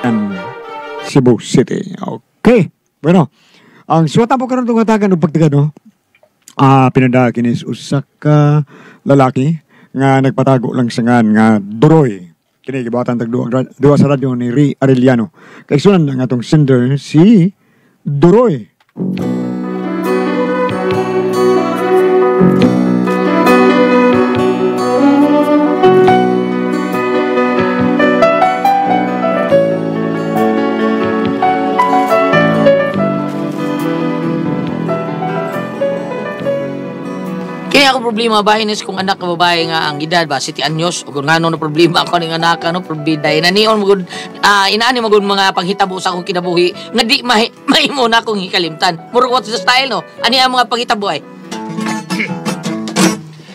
And Cebu City. Okay. Bueno, ang suwata po karon tong hatagan og pagtaga no. Pinada kinis usa ka lalaki nga nagpatago lang sa ngan nga Duroy. Kini gibuhatan tag duha sa radyo ni Ri Arellano. Kay sunan ang atong sender si Duroy. Kaya ako problema bahin is kung anak ka babae nga ang edad ba 7 anyos o kung ngano na problema ako ning anak ano probida inanion mo gud inaani mo gud mga panghitabo sa akong kinabuhi nga di mahimo na akong hikalimtan. Murag what's the style no? Ani ang mga panghitabo ay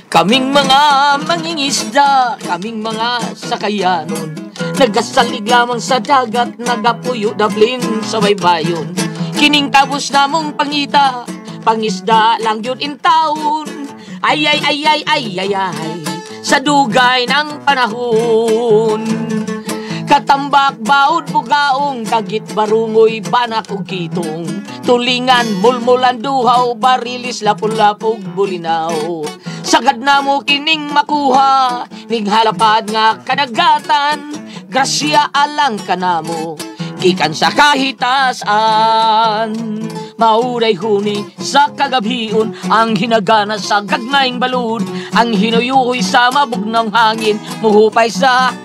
kaming mga mangingisda, kaming mga sakayanon, nagasalig lamang sa dagat, nagapuyo daplin sa baybayon. Kining tapos namong pangita, pangisda lang yun in taon. Ay, ay, ay, ay, ay, ay, ay, sa dugay ng panahon. Katambak, baod, bugaong, kagit, barungoy, banak, ug kitong. Tulingan, mulmulan, duhaw, barilis, lapulapog, bulinaw. Sagad na mo kining makuha, ning halapad nga kadagatan. Grasya alang kanamo, gikan sa kahitasan. Mauray huni sa kagabhion, ang hinagana sa gagmayng balud, ang hinuyuhoy sa mabugnang hangin, muhupay sa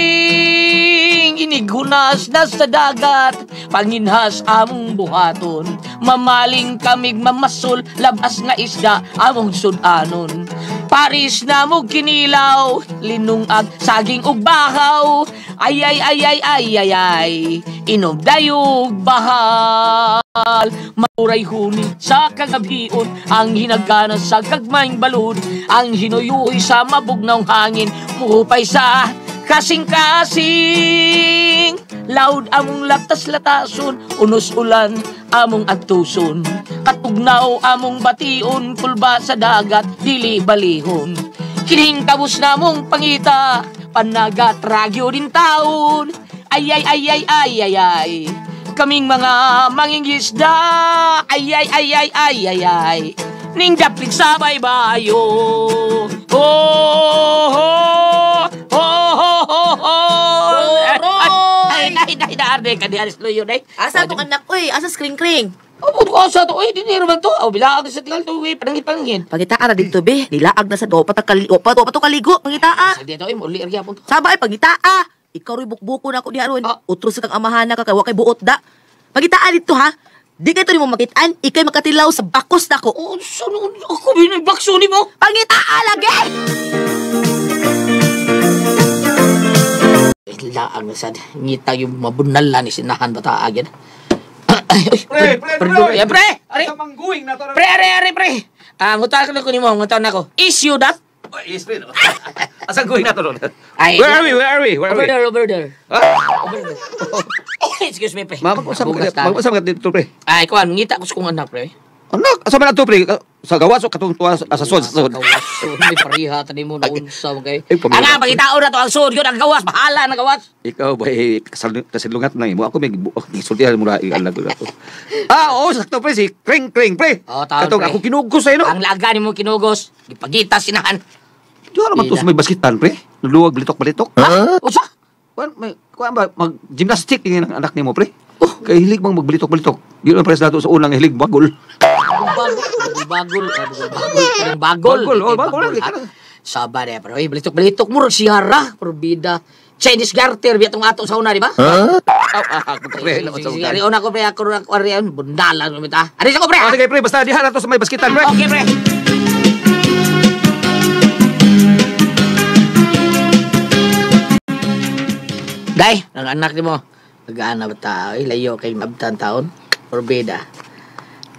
kasing-kasing, inighunas na sa dagat, panginhas among buhaton, mamaling kamig mamasol, labas nga isda among sudanon. Paris na mo kinilaw, linungag, saging ug bahaw, ay ay ay ay ay ay ay, inom dayog bahal. Mauray huni sa kagabhion, ang hinagana sa gagmayng balud, ang hinuyuhoy sa mabugnong hangin, muhupay sa kasing-kasing. Loud among latas-latason, unos ulan among antuson, katugnaw among bation, kulba sa dagat, dili balihon. Kining tabos namong pangita, panagat ragyo din taon. Ay ay ay ay ay ay ay, kaming mga mangingisda. Ay ay ay ay ay ay ay, ning dapit sa baybayo. Oh, oh, oh, oh, oh, oh. Ay, ay, ay, ay, ay, ay, ay, Asa tong anak, oy? Asa skring-kring? Oh, asa to? Oy, di na man to. Oh, bilaag sa tingal to, oy, panangit-panangit. Pangitaa ra dito, be. Nilaag na sa do, pa to kaligo, pangitaa. Sa dito, oy, muli ra gyapon to. Saba ay pangitaa. Ikaw roy bukbuko na ako diha ron. Utro sa kang amahan na ka kay wa kay buot da. Pangitaa dito ha. Di kay to nimo makitaan, ikay makatilaw sa bakos nako. Oh, sano ako binibakso nimo? Pangitaa lagi. Laang na sad ngita yung mabunal ni sinahan bata agad. Pre, pre, pre. Pre, pre. Sa mangguing na to. Pre, are, are, pre. Ngutan ko nimo, ngutan nako. Issue that? Yes, pre. Asa going na to ron? Ay, Where are we? Where are we? Where are Over we? there, over there. Ha? Over there. Excuse me, pre. Mag-usap ka dito, pre. Ay, kuan, ngita ko sa kong anak, pre. Anak, asa man ato, pre? Sa gawas o katong tuwa sa sod, sa sod. Gawas, may pareha tani mo na unsa kay. Ay, pamilya. Ana pagitao na to ang sod yun ang gawas, bahala na gawas. Ikaw ba eh, kasilungat na imo. Ako may gisultihan mo na ialag ko. Ah, oo, sakto pre si Kring Kring pre. Oo, taon, Katong pre. ako kinugos ay no. Ang laga nimo kinugos, gipagita sinahan. Di naman to sa may baskitan pre. Nuluwag balitok-balitok. Ha? Unsa? Kuan may kuan ba mag gymnastic yung ang anak nimo pre? Oh, kay hilig bang magbalitok-balitok. Di lang pre sa dato sa unang hilig bagol. Bagol, bagol, bagol, bagol. Bagol, oh, bagol lagi. Saba de, pero balitok-balitok mo siya ra, probida. Chinese garter biya tong ato sa una, di ba? Huh? Pre, Sige, ari una ko pre, ako ra ari bundalan mo ta. Ari sa ko pre. Oh, sige pre, basta diha na to sa may baskitan pre. Okay pre. Day, ang anak nimo. Nagaana ba ta? Ay, layo kay mabtan taon. Probida.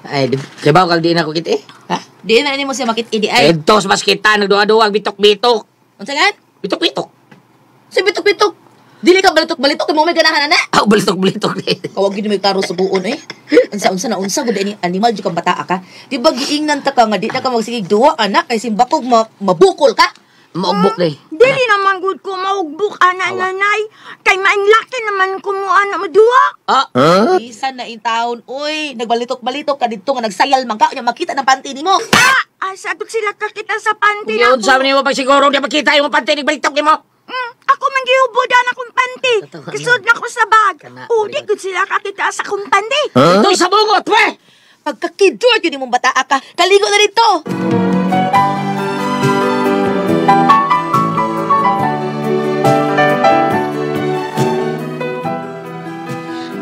Ay, di ba kag di na ko kit eh? Ha? Di na nimo siya makit-idi ay. Ito sa baskitan, nagduha-duha, bitok-bitok. Unsa gan? Bitok-bitok. Sa bitok-bitok. Dili ka balitok-balitok kay mo may ganahan ana. Ah, balitok-balitok di. Kawag gid may klaro sa buon eh. Unsa-unsa na unsa gud ini animal jud kang bataa ka. Di ba giingnan ta ka nga di na ka magsigig duwa ana kay simbakog mabukol ka? Maugbok di. Di Dili naman gud ko maugbok ana nanay. Kay mainlaki naman ko mo ana mo duwa. Ah, Bisan na in town, uy, nagbalitok-balitok ka dito nga nagsayal man ka unya makita ng panty nimo. Ah, asa gud sila kakita sa panty yun nako. sa nimo pag siguro di makita yung panty nagbalitok nimo. Ako man gihubodan akong panty. Totoo. Kisod na ko sa bag. Kana, O, di gud sila kakita sa akong panty. Huh? Ito'y sa bungot, we! Pagkakidor yun imong bataa ka, kaligo na dito.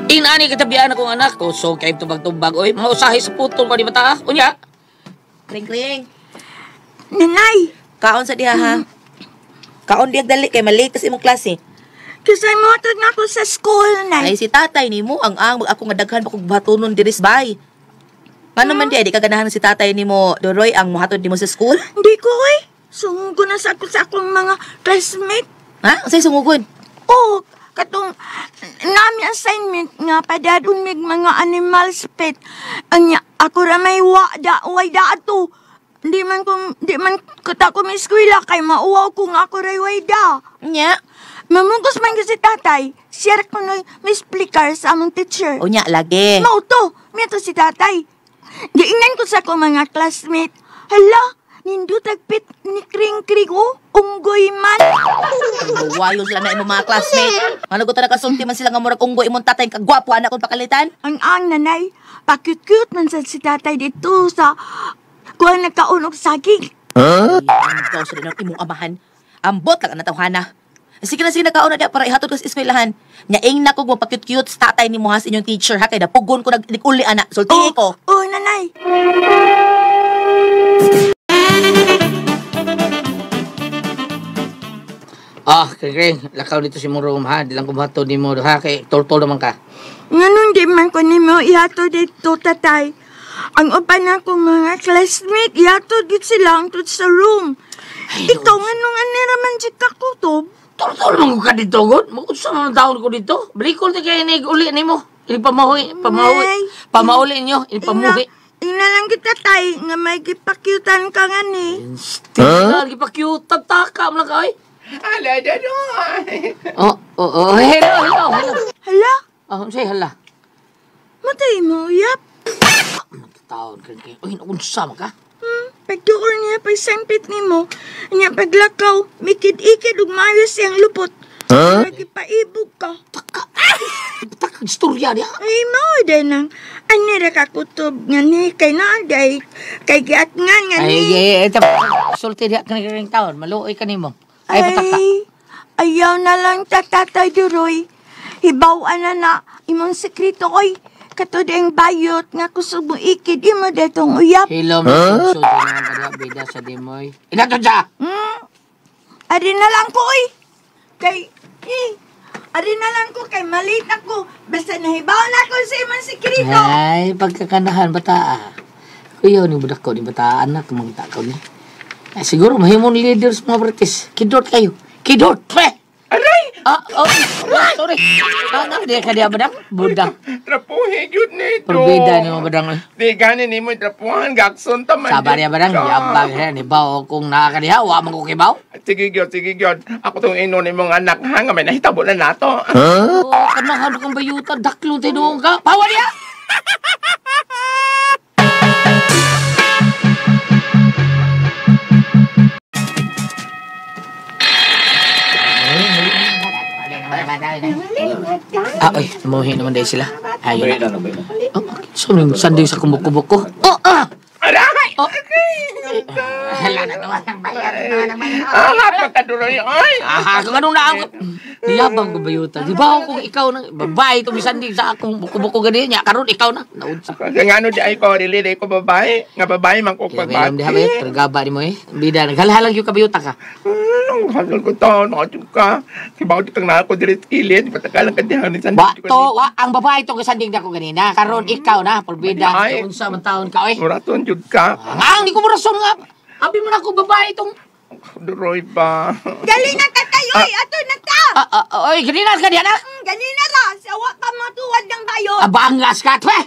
Inani katabian akong anak ko, so kay tubag-tubag, oy, mausahi sa putol ko di bata. Unya, Kring kring. Nanay, Kaon sa diha ha. Kaon diha dali kay malate sa imong klase. kasi motor na ako sa school, Ay nay. si tatay nimo ang ang mag ako nga daghan pa kog batunon diri sa bay. Ngano man di ay di ka ganahan si tatay nimo Doroy ang mohatod nimo sa school? Hindi ko, eh. Sungo na sa ako sa akong mga classmate. Ha? Unsay sungugon? Oo, katong nami assignment nga padadon mig mga animals pet. Anya, ako ra may wa da way da ato. Di man kita ko may eskwela kay mauwaw ko nga ako ray way da. Nya. Mamugos man kasi tatay, share ko na may speaker sa among teacher. Unya lagi. Mao to, mito si tatay. Giingnan ko sa akong mga classmate. Hala, nindot agpit ni Kring Kring oh, unggoy man. Wayo sila na imong mga classmate. Ano ko nakasulti man sila nga murag unggoy imong tatay kagwapo anak kong pakalitan. Ang nanay, pakute-cute man sa si tatay dito sa kuha nagkaon og saging. Huh? Ikaw sa ng imong amahan. Ambot lang ang natawhana. Sige na sige na kaon na diya para ihatod ko sa eskwelahan. Nyaing na ko magpa-cute-cute sa tatay ni mo ha sa inyong teacher ha kay napugon ko nag-uli ana. Sultihi ko. Oh, nanay. Ah, Kring Kring, lakaw dito si mong room ha. Di lang ko bato ni mo ha kay tol-tol naman ka. Nganon di man ko nimo ihatod dito, tatay. Ang uban na akong mga classmate, ihatod gid sila ang sa room. Ikaw nganong anira man jud ka kutob? Tol-tol man ko ka dito, god. Magunsa man taon ko dito. Balikol ti kay ni uli nimo. Ini pamahuwi, pamahuwi. Nay. Pamauli ninyo, ini pamuhi. Ina lang kita tay nga may gipakyutan ka nga ni. Huh? Gipa-cute taka mo lang ka oy. Ala, dadoy. Oh, oh, oh, hello, hello, hello. Hala, Oh, say hala. matay mo uyap. Taon Kring Kring. Uy, naunsa man ka? Pagduol niya pagsampit nimo, niya paglakaw, mikid-ikid ug maayo siyang lupot. Huh? Paibog ka. Taka. Taka istorya niya. Ay, mao din ang anira ka kutob nga ni kay naaday kay giatngan nga ni. Ay, ito, sulti diha Kring Kring taon. Maluoy ka nimo. Ay, pataka. Ayaw na lang tatatay duroy. Hibaw-an na na imong sekreto oy. Katod ang bayot nga kusog mo ikid imo detong uyap. Hello, huh? Sulti naman ka diha, bida sa dimoy. Inato siya! Ari na lang ko oy. Kay ari na lang ko kay malit ako. Basta nahibaw na ako sa imong sekreto. Ay, pagkakanahan, bata. Kuya, ni budak ko, ni bata, anak, mangita ko ni. Ay, siguro, mahimong leaders mga British. Kidort kayo. Kidort! Pre! Aray! Ah, oh, sorry. Ah, na, di ka diha, badang? Budang. Trapuhe gyud nito. Perbeda ni mga badang. Di gani nimo trapuhan gakson ta man. Sabar ya, badang. ka. Yabag, ni bao kung nakakadiha, wa man ko kibaw. Sige gyud, sige gyud. Ako tong inon nimong anak ha nga may nahitabo na nato. Oh, kanahan kang bayuta, daklon tayo doon ka. Pawa niya! Ah, oy, namuhi naman dahil sila. Ayun na. Oh, so, yung sandig sa kumbuko-buko. Oh, ah! Aray! Oh. Hala na to. Ah, hapon ta duroy ay. Ah, kung anong naang... Niyabang ko bayuta. Di ba ako kung ikaw na... Babae ito, bisandig sa akong buko-buko ganyan niya. Karon ikaw na. Naunsa. Kasi nga ano di ay ko dili di ko babae, nga babae man ko Kaya may diha pagbati. ba, tergaba ni mo eh. Bida, naghalhalang yung kabayuta ka. Anong halal ko to, nakachug ka. Kibaw di kang nako diri sa kilid, patakalang ka diha ni sandig Wa ko to, wa, ang babae itong kasandig na ko ganina. Karon ikaw na, porbida. Ay. Unsa man taon ka, oy. Muraton jud ka. Ang, di ko murason nga. Abi mo na ako babae itong... Duroy ba? Dali na tatay oy, ato na ta. Ah, ah, oy, ganina ka diyan, ah. Ganina ra, sa wa pa matuwad ng bayot. Abangas ka, twe!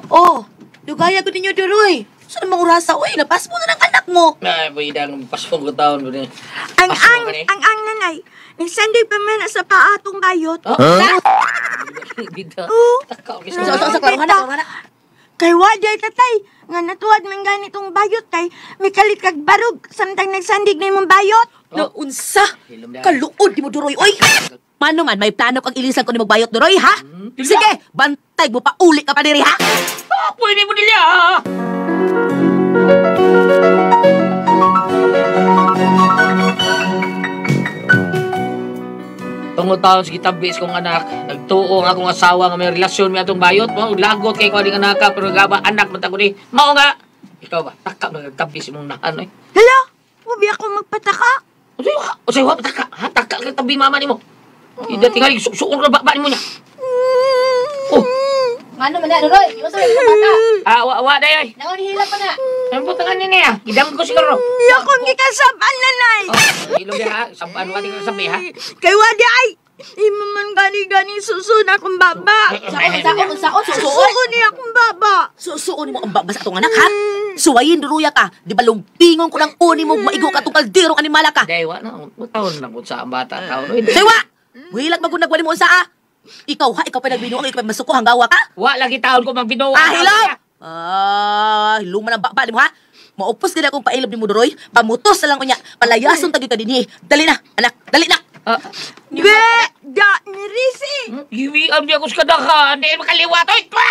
Oh, dugaya ko ninyo Duroy. Sa namang orasa, uy, napasmo na ng anak mo. Ay, pwede ang pasmo ko taon. Ang Pasmo ang, ka ni? ang nanay. Nagsanday pa man sa paatong bayot. Oh, huh? Bida. Oo. Takaw. Sa, klaro na, klaro na. Kay waday tatay, nga natuwad man ganitong bayot kay may kalit kag barog samtang nagsandig na imong bayot. Na unsa? Hilom na. Kaluod di mo Duroy, oy. Mano man may plano kang ilisan ko ni magbayot Duroy, ha? Sige, bantay mo pa uli ka pa diri, ha? Ah, pwede mo nila. Tungod taon sa gitabis kong anak, nagtuo ang akong asawa nga may relasyon may atong bayot mo, lagot kay ko aning anak ka, pero gaba anak man ta ko ni. Mao nga. Ikaw ba taka nagtabis imong nahan oy. Hala, wabi ako magpataka. Unsay wa? Unsay wa taka? Ha taka kay tabi mama nimo. Ida tingali suksuon ra ba nimo niya. Oh, Ngano man na Duroy? Unsa man bata? ah wa wa day oy. Nangon hila pa na. Ang butangan ni niya. Gidam ko siguro. Hindi ako gikasaban nanay. Oh, ilong diha, sabaan wa ka sabi ha. Kay waday ay, imo man gani-gani susun akong baba. Unsaon, unsaon, susuon. Susun niya akong baba. Susuon mo ang baba sa atong anak, ha? Suwayin duruya ka. Di ba lumpingon ko lang uni mo maigo ka atong kalderong animala ka. Day wa na, taon lang kung sa ang bata taon. Oy, Saywa! Wilag magunag wali mo unsa ah. Ikaw ha, ikaw pa nagbinuang, ikaw pa masuko hanggawa ka? Wa lagi taon ko magbinuang. Ah, hilom! Ah, hilom man ang baba ni mo ha. Maupos gid akong pailob ni mo Duroy. Pamutos na lang unya. Palayason tagi ka dinhi. Dali na, anak, dali na. Ah, Be, da, ni Risi. giwian niya ko sa kadakan. Di makaliwat. Oy, twa!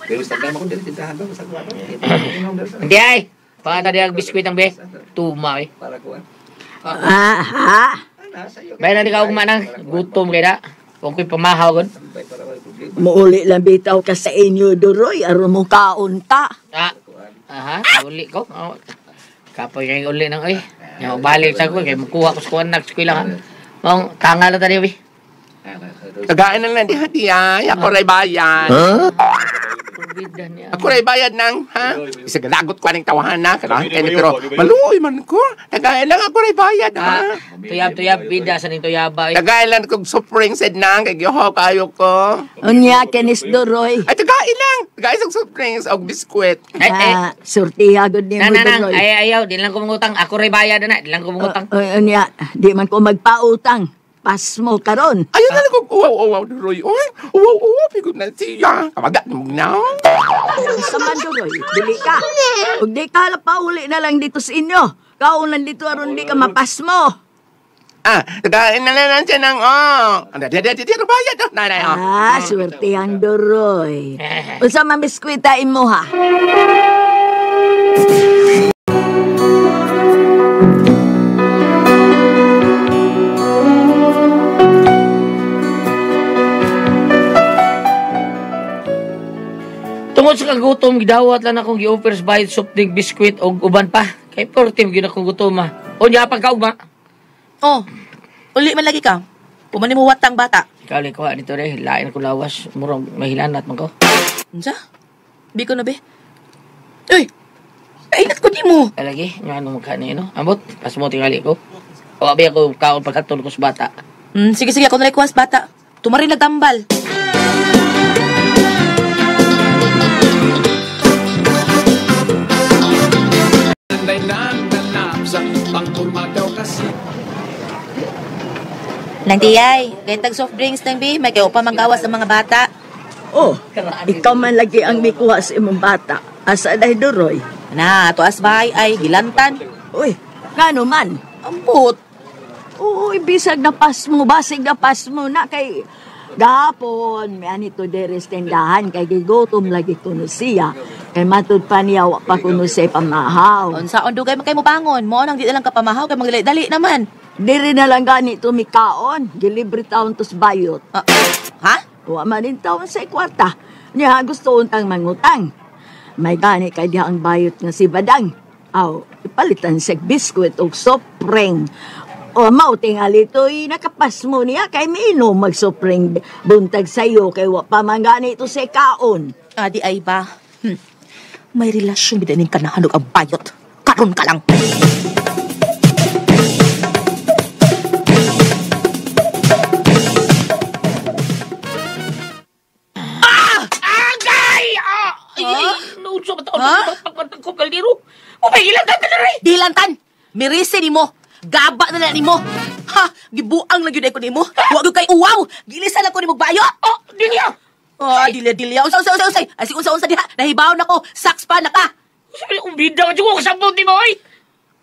Pero sa kama ko dili tindahan ba sa kuwan. Hindi ay. Pangata diya ang biskwit ang be. Tuma eh. Para kuwan. Ah, ha? Bayan na di ka ugma nang gutom kay da. Huwag ko'y pamahaw gon. Muuli lang bitaw ka sa inyo, Duroy, aron mo kaon ta. Ah, aha, uli ko. Oh. Kapoy kay uli nang oy. Nya balik sa ko kay mukuha ko sa kuwan nag eskwela ha. Mong tanga lang tani be. Tagain na lang diha diya. Ako ray bayad. Bida niya. Ako ray bayad nang, ha? Isa galagot ko aning tawahan na. Kailangan kayo pero maluoy man ko. Tagain lang ako ray bayad, ha? Ah, tuyab tuyab bida sa ning tuyaba eh. Tagain lang kog soft drinks said nang kay giho kayo ko. Unya, kinis Duroy. Ay tagain lang. Tagain sa soft drinks og biskwit. Ay, ay. Ah, surtiha gud nimo Na na nang Duroy. ay ayaw di lang ko mangutang. Ako ray bayad na, di lang ko mangutang. Unya, di man ko magpautang. Pasmo karon. Ayaw na lang kog uwaw-uwaw Duroy. Oy, uwaw-uwaw pigod na siya. Kabaga mo na. Sa man Duroy, dili ka. Ug di ka pauli na lang dito sa inyo. Kaon lang dito aron di ka mapasmo. Ah, tagain na lang siya nang oh. Anda dia dia dia bayad oh. Nanay oh. Ah, swertihang Duroy. Unsa man biskwita imo ha? Tungod sa kagutom, gidawat lang akong gi-offer sa bayad soft drink, biskwit og uban pa. Kay portim gyud akong gutom ha. O nya pagkaugma. Oh, uli man lagi ka. Kumani mo watang bata. Ikaw lang kuha dito re, lain ko lawas, murag mahilanat man ko. Unsa? Bi ko na be. Uy! Kainat ko di mo. Lagi, nga ano magkano no? Ambot, pas mo tingali ko. O abi ako kaon pagkatulog ko sa bata. Sige sige, ako na lang kuha sa bata. Tumarin nagtambal. Nang tiyay, kay tag soft drinks nang bi, may kayo pa manggawas sa mga bata. Oh, ikaw man lagi ang mikuha sa imong bata. Asa dahil Duroy? Na, tuas bahay ay gilantan. Uy, ngano man? Ambot. Oo, bisag na pasmo, basig na pasmo na kay gahapon, may anito deres tindahan kay gigutom lagi kuno siya. Kay matud pa niya wa pa kuno siya pamahaw. Unsaon dugay man kay mo bangon, mo nang di na lang kapamahaw kay magdali-dali naman. Diri na lang ganito mikaon, gilibre taon tos bayot. Ah, ha? Wa man din taon sa kwarta. Niya gusto untang mangutang. May gani kay diha ang bayot nga si Badang. Aw, ipalitan siya biskwit og soft drink. O mao tingali to'y nakapasmo niya kay miinom mag soft drink buntag sayo kay wa pa man gani to sa kaon. Adi ay ba? May relasyon bida ning kanahanog ang bayot. Karon ka lang. Lantan. Mirisi nimo. Gaba na na nimo. Ha, gibuang lang gyud ko nimo. Wa gyud kay uwaw. Gilisan ako nimo bayo. Oh, Delia. Oh, Delia, Delia. Unsa unsa unsa unsa. Ay, si unsa unsa diha. Nahibaw nako. Saks pa na ka. Sabi ko, bida ka dyan, kasabot ni mo, oy.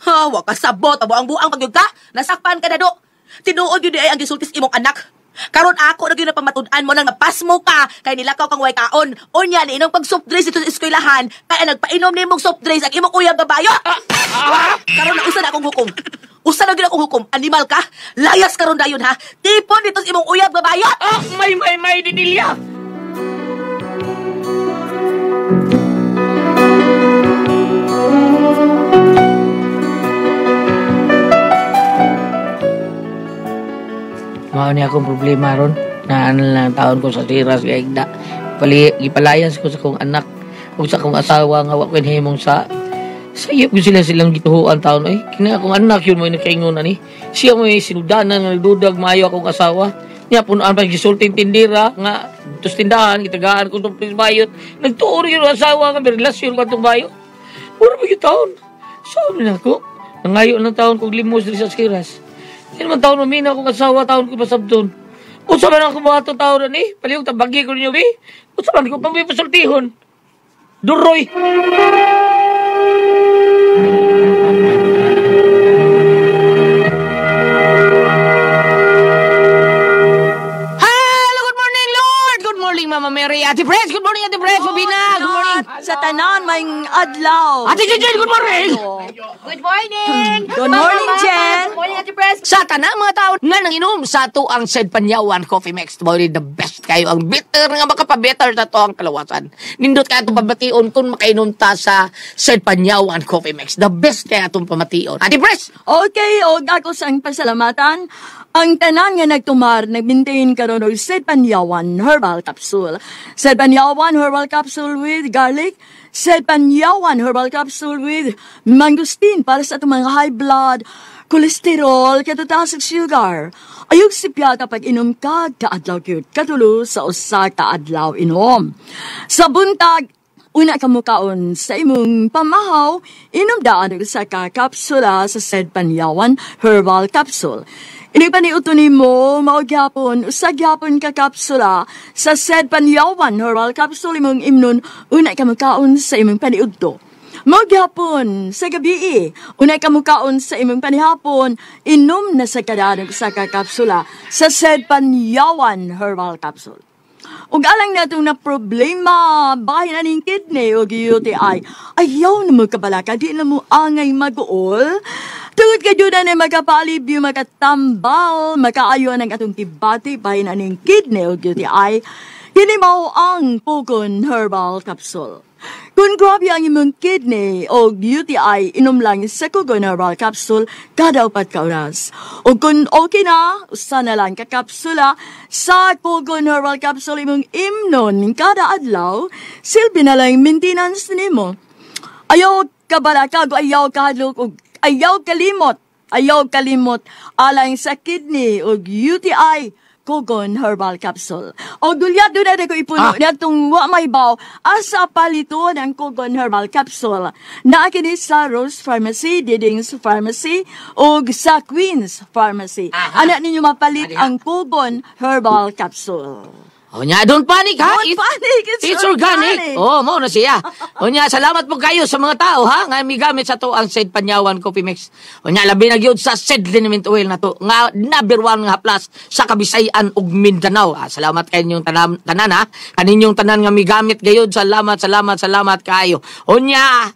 Ha, wa ka sabot. Buang-buang pag ka. Nasakpan ka na do. Tinuod yun di ay ang gisultis imong anak. Karon ako na gyud na pamatud-an mo nang napasmo ka kay nilakaw kang way kaon. Unya ni inom pag soft drinks dito sa eskwelahan kay ang nagpainom nimong soft drinks ang imong uyab babayo. Karon na usa na akong hukom. Usa na gyud akong hukom. Animal ka. Layas karon dayon ha. Tipon dito sa imong uyab babayo. Ah, may Delia. Mao ni akong problema ron na ano lang taon ko sa tiras gaigda. Gipalayas ko sa kong anak ug sa kong asawa nga wa ko himong sa sayop gyud sila silang gituhuan taon oy. Kini akong anak yun mo nakaingon ani. Siya mo sinudanan nga nagdudag maayo akong asawa. Nya punuan pa gisulting tindira nga tos tindahan gitagaan ko tong bayot. Nagtuor yun ang asawa nga may relasyon ko atong bayot. Mura pa gyud taon. Sabi na ako, nangayo ng taon kog limos diri sa Siras. Hindi naman taon mamina akong asawa, taon ko pasabton. Unsa man ako buhaton taon ni? Palihog tabagi ko ninyo, be. Unsa man ko pambi pasultihon. Duroy! Hello, good morning, Lord! Good morning, Mama Mary. Ate Pres, good morning, Ate Pres. Mabina, good morning. Sa tanan, may adlaw. Ate Jejen, good morning! Good morning. Good morning, Jen. Good morning, Ate Pres. Sa tanang mga tao nga nanginom sa ato ang Said Panyawan Coffee Mix. Mao ni the best kayo. Ang bitter nga makapabetter sa to ang kalawasan. Nindot kaya itong pamation kung makainom ta sa Said Panyawan Coffee Mix. The best kaya itong pamation. Ate Pres! Okay, og ako sang pasalamatan. Ang tanan nga nagtumar, nagmintain karon og Said Panyawan Herbal Capsule. Said Panyawan Herbal Capsule with garlic, Said Panyawan Herbal Capsule with mangosteen para sa atong mga high blood, cholesterol, katutaas ug sugar. Ayog sipya kapag inom ka, kaadlaw gyud katulo sa usa ka adlaw inom. Sa buntag, una ka mukaon sa imong pamahaw, inom daan og usa ka kapsula sa Said Panyawan Herbal Capsule. Inig paniuto nimo, mao gyapon, usa gyapon ka kapsula sa Said Panyawan Herbal Capsule imong imnon, una ka mukaon sa imong paniudto. Mao gyapon sa gabii, una ka mukaon sa imong panihapon, inom na sa kadaan og usa ka kapsula sa Said Panyawan Herbal Capsule. Ug alang na itong na problema, bahin aning kidney o UTI, ayaw na mo kabalaka, di na mo angay mag-uol. Tungod ka dyan na makapalibyo, makatambal, makaayo ng atong kibati, bahin aning kidney o UTI, kini mao ang Pugon Herbal Capsule. Kung grabe ang imong kidney o UTI, inom lang sa Kugon Herbal Capsule kada 4 ka oras. O kung okay na, usa na lang ka kapsula sa Kugon Herbal Capsule imong imnon kada adlaw, silbi na lang maintenance nimo. Ayaw kabalakag, ayaw kahadlok, o ayaw kalimot, ayaw kalimot alang sa kidney o UTI, Kugon Herbal Capsule. O gulyat doon na ko ipuno na itong wa may baw asa palito ng Kugon Herbal Capsule. Naakini sa Rose Pharmacy, Didings Pharmacy, o sa Queen's Pharmacy. Anak ninyo mapalit ang Kugon Herbal Capsule. O nya, don't panic ha. Don't panic, it's organic. organic. Oo, mao na siya. O nya, salamat po kayo sa mga tao ha nga migamit sa to ang Said Panyawan Coffee Mix. O nya, labi na gyud sa Said Liniment Oil na to nga number 1 nga plus sa Kabisayan ug Mindanao. Ah, salamat kay inyong tanan, tanan ha. Kaninyong tanan nga migamit gayud. Salamat, salamat, salamat kayo. O nya,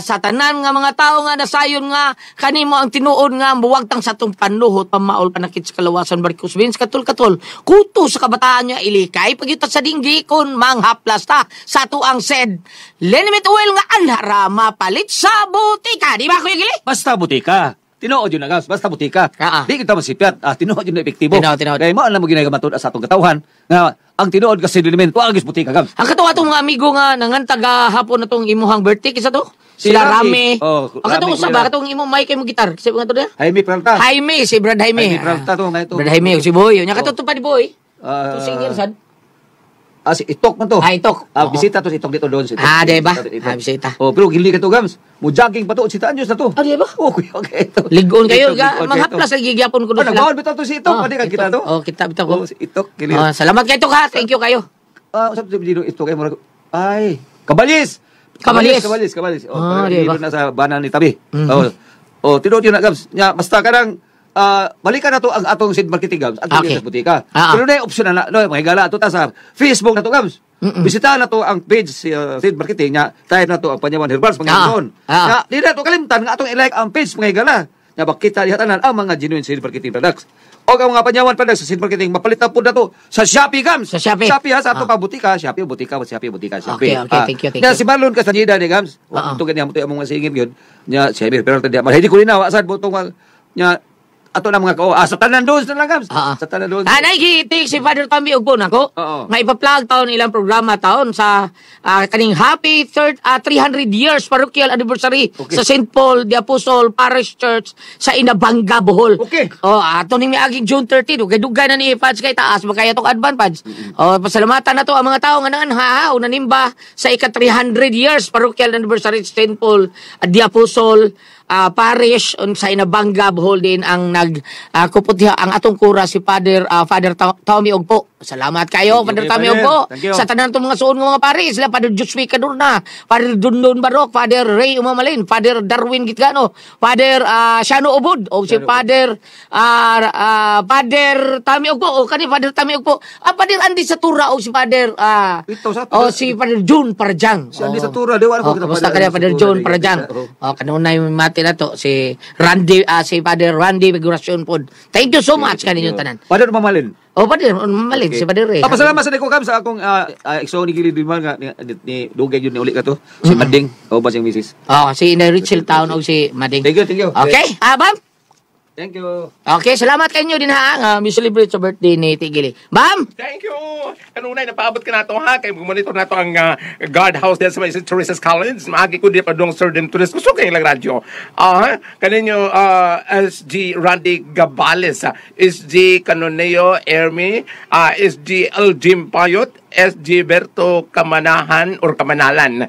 sa tanan nga mga tao nga nasayon nga kanimo ang tinuod nga buwagtang sa tong panuhot pamaol panakit sa kalawasan varicose veins katol-katol. Kuto sa kabataan niya ilikay pagyutat sa dinggi kun manghaplas ta sa tuang Said Liniment Oil nga anhara mapalit sa butika. Di ba Kuya Gili? Basta butika. Tinuod yun na, Gabs. Basta butika. Ah, ah. Di kita masipyat. Tinuod yun na epektibo. Tinuod, tinuod. Kaya mo alam mo ginagamatod sa atong katawhan nga ang tinuod kasi liniment, wa agis butika, Gabs. Ang katuwa itong mga amigo nga nangantag hapon na tong imuhang birthday kisa to. Si Sila Rami. Rami. Oh, ang katong Rami usa ba Kuya. katong imong mic kay mo gitar. Kasi nga to niya? Jaime Peralta. Jaime, si Brad Jaime. Jaime Peralta to, nga ito. Brad Jaime, si Boy. Nya kato pa ni Boy. Ah. To singer sad. Ah, si Itok man to. Ah, Itok. Ah, Oo. bisita to si Itok dito doon. Si Itok. Ah, di ba? Bisita to, Itok. Ah, bisita. Oh, pero gili ka to, Gams. Mo jogging pa to, si Anjos na to. Ah, di ba? Oh, kuya, okay ito. Ligon kayo, Itok, ligon mga kayo. haplas lagi gyapon ko Oh, doon sila. nagbaon bitaw to si Itok. Oh, Pwede ka kita to. Oh, kita bitaw ko. Oh, si Itok, gili. Oh, salamat kay Itok ha. Thank you kayo. Ah, usap sa dito Itok kay murag ay, Kabalis. Kabalis. Kabalis, Kabalis. Oh, Ah, ah, di ba? dito na sa banan ni Tabi. Mhm. Oh. Oh, tinuod yun na Gabs. Nya, basta kanang balikan na to ang atong seed marketing Gabs. Atong Okay. okay. sa butika. Ah, ah. Pero na option na, na no, mga higala ato ta sa Facebook na to Gabs. Bisitahan na to ang page si seed marketing nya. Type na to ang Panyawan Herbals mga Ah, higalaon. ah. Nya, di na to kalimtan nga atong i-like ang page mga higala. Nya makita diha tanan ang mga genuine seed marketing products. O ang mga Panyawan products sa seed marketing mapalit na pud na to sa Shopee Gams. Sa Shopee. Shopee ha, sa ato Ah. pa butika, Shopee butika, Shopee butika, Shopee. Okay, okay, thank you, thank Nya, you. si Marlon Castañeda ni Gams. Oo. Wa to gani mo to among singit gyud. Nya si Emir pero tadi hindi ko rin na wa sad butong nya ato na mga kao. Ah, sa tanan doon na lang Gams. Ah, ah. Sa tanan doon. Ah, nagitik si Father Tommy Ugbo nako. Oo. Nga ipa-plug taon ilang programa taon sa kaning happy third 300 years parochial anniversary Okay. sa St. Paul the Apostle Parish Church sa Inabanga, Bohol. Okay. Oh, ato ning miaging June 13 ug dugay na ni Pads kay taas makaya tong advance pads. Oh, pasalamatan na to ang mga tao nga nanganha o nanimba sa ika 300 years parochial anniversary sa St. Paul the Apostle Parish sa Inabanga, Bohol din ang nag kupot diha ang atong kura si Father Father Tommy Ogpo. Salamat kayo Thank you, Father Tommy Father. Ogpo. Thank you. Sa tanan tong mga suon nga mga pari sila Father Joshua Cadorna, Father Dundon Barok, Father Ray Umamalin, Father Darwin Gitgano, Father Shano Ubod o si Shano Ubod. Father Father Tommy Ogpo o kani Father Tommy Ogpo. Ah, Father Andy Satura o si Father Ito, sa- o si Father June Parjang. Si Andy Satura, di wala ko Oh, kita kamusta Father ka niya, Andy Father Satura, June di- Parjang? Oo. Oh, kanunay mati na to si Randy si Father Randy Figuracion pod. Thank you so much kaninyo tanan. Father Mamalin. Oh, Father, malin si Father eh. Ah, pasalamat sa ko Gams sa akong igsoon ni Gili Duman nga ni dugay yun ni uli ka to. Si Mading o ba siyang misis. Oh, si Inay Richel Town o si Mading. Thank you, thank you. Okay, Bam. Thank you. Okay, salamat kanyo din ha. Nga mi celebrate sa birthday ni Tigili. Bam! Thank you. Kanunay, napaabot ka na to ha. Kay monitor na to ang guard house din sa may St. Teresa's College. Maagi ko di pa dong Sir Dem Torres. Gusto kayo lang radyo. Kaninyo SG Randy Gabales, SG Canoneo Ermi, SG L. Jim Payot, SG Berto Kamanahan or Kamanalan,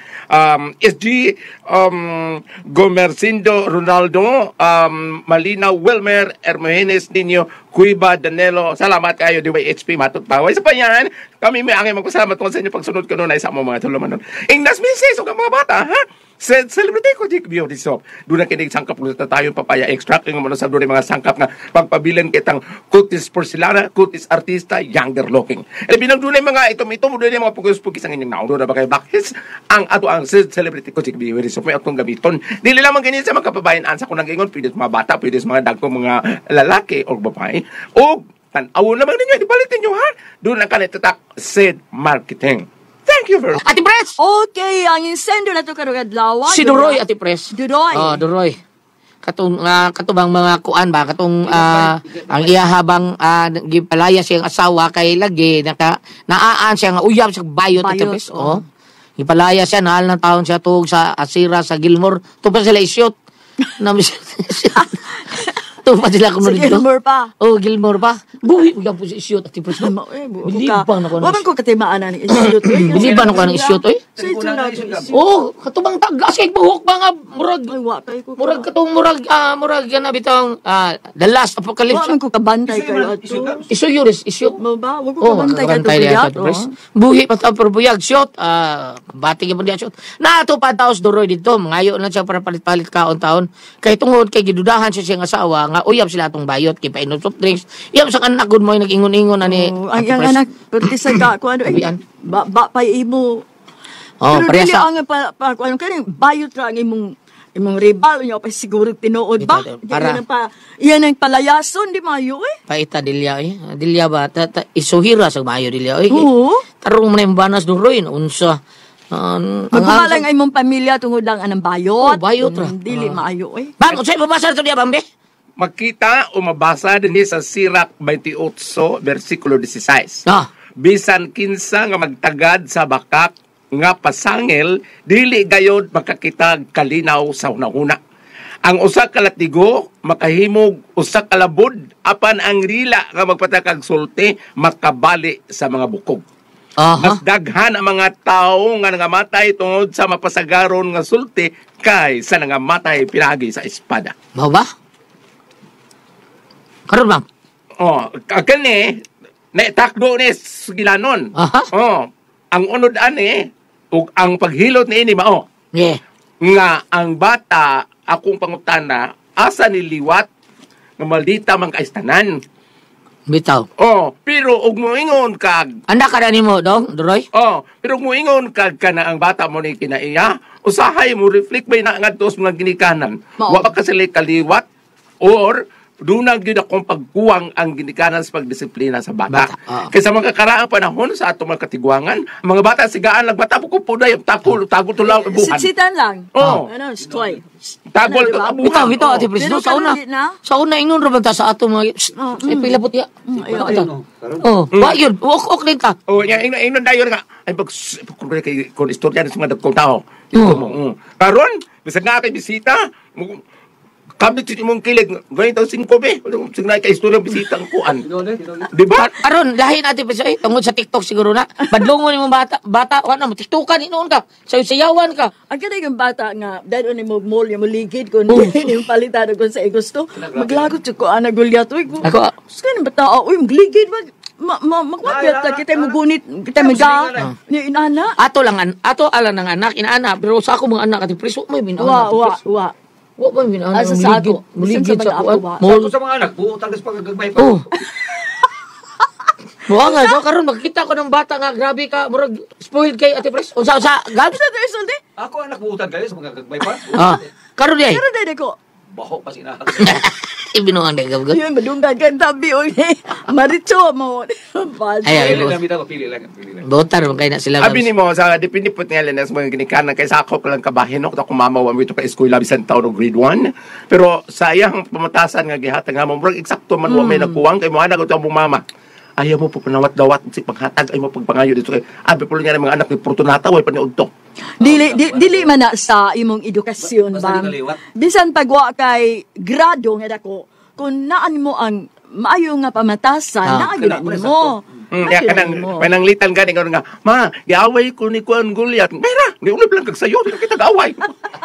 SG Gomercindo Ronaldo, Malina Wilmer, Hermogenes Nino, Cuiba Danilo. Salamat kayo, DYHP, Matut Paway. Sa payan, kami may angay magpasalamat kung sa inyo pagsunod ko noon ay sa mga tulumanon. Ingnas misis, o mga bata, ha? Celebrity ko, Jake Beauty Soap. Doon na kinig sangkap na tayo papaya extract. Yung mga sa doon mga sangkap nga pagpabilin kitang kutis porcelana, kutis artista, younger looking. E binang doon mga itom-itom, doon mga pugos-pugis ang inyong naon. Doon na ba kayo bakis? Ang ato ang celebrity ko, Jake Beauty Soap. May atong gamiton. Dili lamang ganyan sa mga kababayan. Ansa ko nang ingon, pwede sa mga bata, pwede sa mga dagko mga lalaki o babae. O tan-awon lamang ninyo, ipalit ninyo ha. Doon ang kanitatak Sid Marketing. Thank you very much. Ate Pres! Okay, ang insendo na to karong adlaw. Si Duroy, Ate Pres. Duroy. Oh, Duroy. Katong katubang mga kuan ba katong ang iya habang gipalaya siyang asawa kay lagi naka naaan siya nga uyab sa bayot, Ate Bayot, Pres. oh. Oh. Gipalaya siya naal na taon siya tuog sa Asira sa Gilmore. Tupa sila isyot. Na Tupa sila kuno Sa dito. Gilmore pa. Oh, Gilmore pa. Buhi uyab po si isyot Ate Pres. Tama, eh, bu- Bilib ka. ba na ko Wa man ko katimaan na ni isyot. eh. Bilib ba na ko ng isyot oy? Sa ito na ito isyot. Oh, katubang tagas kay buhok ba nga murag Ay, wa kay ko. murag katong murag murag yan na bitong the last Wa apocalypse. man ko kabantay kayo ato. Iso yuris, isyo. Mo ba? Wa ko Oh, kabantay kayo kabantay diha ato. ato, pres. Buhi pa ta pero buyag shot, bati gyud diha shot. Naato pa taos duroy dito, mangayo na siya para palit-palit kaon taon. Kay tungod kay gidudahan siya siyang asawa nga uyab sila atong bayot kay painom soft drinks. Iyam sa anak gud mo nag-ingon-ingon ani. Oh, ang Ate ang Pres. anak perti sa ka ko ano eh. Tabian. Ba pa imo. Oh, Pero pareha dili sa ang pa ko ano kani bayot ra ang imong rival nya pa siguro tinuod ba. Ito, Di para- yan ang pa iyan ang palayason di mayo eh. Paita dilya eh. Dilya ba ta, ta, isuhira sa mayo dilya eh. Oo. Tarong man yung banas duroy unsa. Ang Magkumalang ang imong pamilya tungod lang anang bayot. Oh, bayot ra. Dili maayo eh. Bang, unsay mabasa to diya Bambi? Makita o mabasa dinhi sa Sirak 28 versikulo 16. Ah. Bisan kinsa nga magtagad sa bakak nga pasangil dili gayod makakita kalinaw sa hunahuna. Ang usa ka latigo makahimog usa ka labod apan ang rila nga magpatakag sulti makabali sa mga bukog. Aha. Mas daghan ang mga tao nga nangamatay tungod sa mapasagaron nga sulti kaysa nangamatay pinaagi sa espada. Mao ba? Karon ma'am. Oh, kani naitakdo ni Sugilanon. Aha. Oh, ang unod ani ug ang paghilot niini mao Yeah. nga ang bata akong pangutana asa niliwat nga maldita man kaistanan. Bitaw. Oh, pero ug moingon kag Anda ka na nimo dong, Duroy? Oh, pero kung moingon kag kana ang bata mo ni kinaiya, usahay mo reflect bay na ngadto sa mga ginikanan. Mao. Wa pa ka sila kaliwat or doon gyud akong pagkuwang ang ginikanan sa pagdisiplina sa bata. Bata, oo. Kaysa mga kakaraang panahon sa atong mga katigwangan, ang mga bata sigaan lagbata ko po na tagol tagol tulaw ibuhan. Sitsitan lang. Oh. Ano, stoy. Tagol Ano, diba? abuhan. Bitaw, bitaw, Oh. Ate Pres. Pero No, sa una. karon di na. Sa una, ingon ra ba ta sa ato mga... Shh, ay, pila po tiya. Ayaw, Oh, wa yun. Ok, ok din ka. Oh, nya ingnon ingnon dayon nga ay pag kung kay kung istorya sa mga dagkong tao. Ito mo. Karon, bisag nga kay bisita, kami sa imong kilig, ganito 5 be. Sige kay istorya bisita ang kuan. Di ba? Aron, lahi natin pa siya, eh, tungod sa TikTok siguro na. Badlongon imong bata, bata, wala mo, TikTokan, inoon ka. Sayo-sayawan ka. Ang kanay yung bata nga, dahil ni mo mall, yung muligid, kung Oh. di yung palitan kung sa gusto, maglagot siya ko, ana gulyat, uy, ko. Ako, ah. Sa kanang bata, uy, magligid, mag, ma, ma, magwapyat ta, kita mo gunit, kita mo da, ni inana. Ato lang, ato ala ng anak, inaana, pero sa ako mga anak, ati preso, may Wa, binaana. wa, wa. Wa ba binaana? Asa sa ako? Muligid Bisan sa sa mga kuan. ako, wa. Mall. Sa mga anak, buo talaga sa pagkagagmay pa. Oh. Buha nga, so karon magkita ko ng bata nga grabe ka, murag spoiled kay Ate Pres. Unsa unsa, Gabs? Sa ito, isulti? Ako anak buutan kayo sa pagkagagmay pa. Ah, karon di ay. Pero dahil ko, Baho pa sina. Ibinuang dai gab. yun, madunggan ka tabi, uy, maritso mo. Ay, ay, Pili lang bitaw, pili lang, pili lang. Botar man kay na sila. Abi nimo sa depende po nga lang sa mga ginikanan kay sakop lang kabahin no kung mama wa mo ito ka eskwela bisan taon og grade 1. Pero sa iyang pamatasan nga gihatag nga mo murag eksakto man wa may nagkuwang kay mo anak ito ang mama. Ayaw mo pagpanawat-dawat si paghatag ay mo pagpangayo dito kay abi pulo niya ng mga anak ni Fortunata way paniudto. Dili di, dili man na sa imong edukasyon Basta ba. di kaliwat. Bisan pagwa kay grado nga dako, kung naan mo ang maayo nga pamatasan, Ah. naa gyud Kana, na nimo. Ya kanang pananglitan gani nga ma giaway ko ni Kuan Goliath. Mera, di ulib lang kag sayo, di kita gaaway.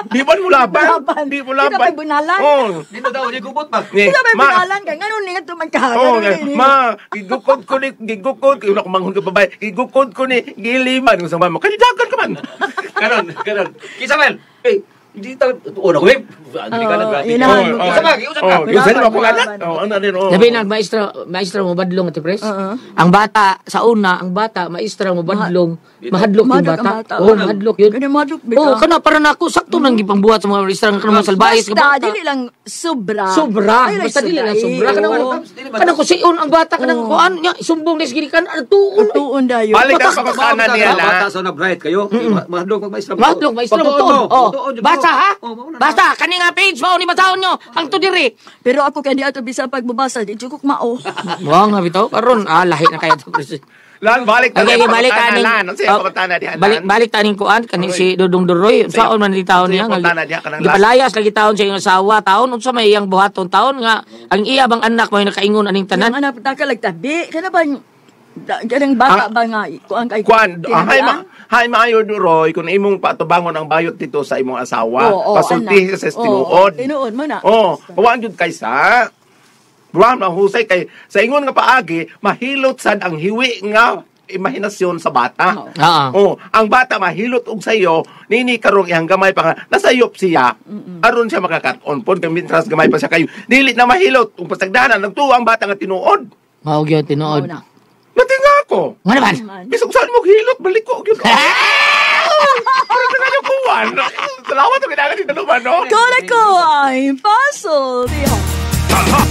Di ba mo laban? Laban. Di mo Di ka laban. pa'y bunalan. Oh. Dito daw, di gubot pa. Ni, Sila may ma, bunalan ka, ngano ni nga tumagka, Oh, ngano ni ma, gigukod ko ni, gigukod, una ko manghon ka babae, gigukod ko ni, giliman, kung sa mama, kanidagan ka man. Karon, karon. Kinsa man? Eh, di ta tuon ako, eh. Ang ka na grabe. Inahan mo. Kinsa man, giusap ka. Oh, giusap mo ako anak. Laban. Oh, ano rin, oh. Labi na maestra, maestra mo badlong Ate Pres. Ang bata sa una, ang bata maestra mo badlong, mahadlok yung Mahadlok ang bata. bata. Oh, mahadlok yun. Kani mahadlok, bitaw. Oh, kana para nako sakto nang gipangbuhat sa mga maestra nga kanang mga salbayes nga Basta bata. dili lang sobra. Sobra. Ay, Basta dili lang sobra. Eh, Kanang oo. kanang kusion ang bata kanang kuan nya sumbong ni ginikan tuon. Tuon dayon. Balik ang pangutana niya la. Bata sa na bright kayo. Mahadlok mag maestra. Mahadlok maestra mo tuon. Oh, basta ha. Oh, mauna na. Basta kani nga page mao ni basahon nyo. Ang to diri. Pero ako kay di ato bisan pagbabasa, di jud ko mao. Mao nga bitaw karon ah lahi na kaya to. Pres. Lan, balik Okay, okay, balik pangutana, taning. Lan. Ano siya Oh, pangutana diha, Lan? Balik balik taning kuan kani si Dudong Duroy. Unsaon man ni taon Siya niya nga. pangutana diha kanang last. Gipalayas lagi taon sa iyong asawa taon unsa may iyang buhaton taon nga ang iya bang anak mo nakaingon aning Tanan tanan. anak ta ka lagtabi, kana ba kanang bata ba nga kuan kay Kuan, ah, hay ma, tinabian? hay maayo Duroy, kung imong patubangon ang bayot dito sa imong asawa, Oo, oo, pasulti anak. sa Oo, tinuod. tinuod mo na. Oh, wa jud kay sa Buwan mahusay kay sa ingon nga paagi, mahilot sad ang hiwi nga imahinasyon sa bata. Oo. Oh, ang bata mahilot og sayo, nini karong iyang gamay pa nga nasayop siya. Aron siya makakat-on pod kay mintras gamay pa siya kayo. Dili na mahilot ug pasagdanan nagtuo ang bata nga tinuod. Mao gyud tinuod. Mao na. Natinga ako. Nga naman. Bisag saan mo hilot, balik ko. Gyud. Parang na kanya kuwan. Salamat ang ginagawa dito naman, no? Kola ko ay puzzle. Diha. Tatak